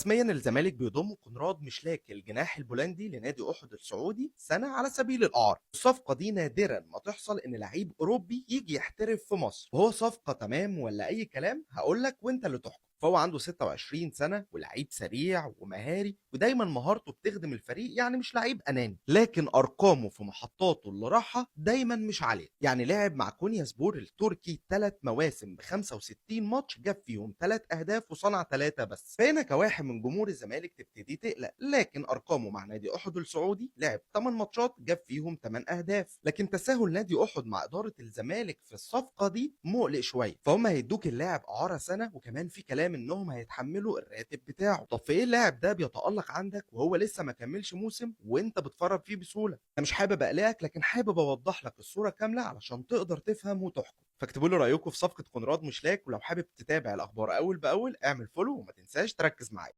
رسميا الزمالك بيضم كونراد ميشلاك الجناح البولندي لنادي احد السعودي سنة على سبيل الاعارة. الصفقة دي نادرا ما تحصل ان لعيب اوروبي يجي يحترف في مصر، وهو صفقة تمام ولا اي كلام؟ هقول لك وانت اللي تحكم. فهو عنده 26 سنة ولعيب سريع ومهاري ودايما مهارته بتخدم الفريق، يعني مش لعيب اناني، لكن ارقامه في محطاته اللي راحها دايما مش عالية. يعني لعب مع كونيا سبور التركي 3 مواسم ب 65 ماتش، جاب فيهم 3 اهداف وصنع 3 بس. فهنا كواحد من جمهور الزمالك تبتدي تقلق. لكن ارقامه مع نادي احد السعودي لعب 8 ماتشات جاب فيهم 8 اهداف. لكن تساهل نادي احد مع ادارة الزمالك في الصفقة دي مقلق شوية، فهم هيدوك اللاعب اعاره سنة، وكمان في كلام انهم هيتحملوا الراتب بتاعه. طب في ايه اللاعب ده بيتالق عندك وهو لسه ما كملش موسم وانت بتفرط فيه بسهولة؟ انا مش حابب اقلقك، لكن حابب اوضح لك الصورة كاملة علشان تقدر تفهم وتحكم. فاكتبوا لي رايكم في صفقة كونراد مشلاك، ولو حابب تتابع الاخبار اول باول اعمل follow وما تنساش تركز معايا.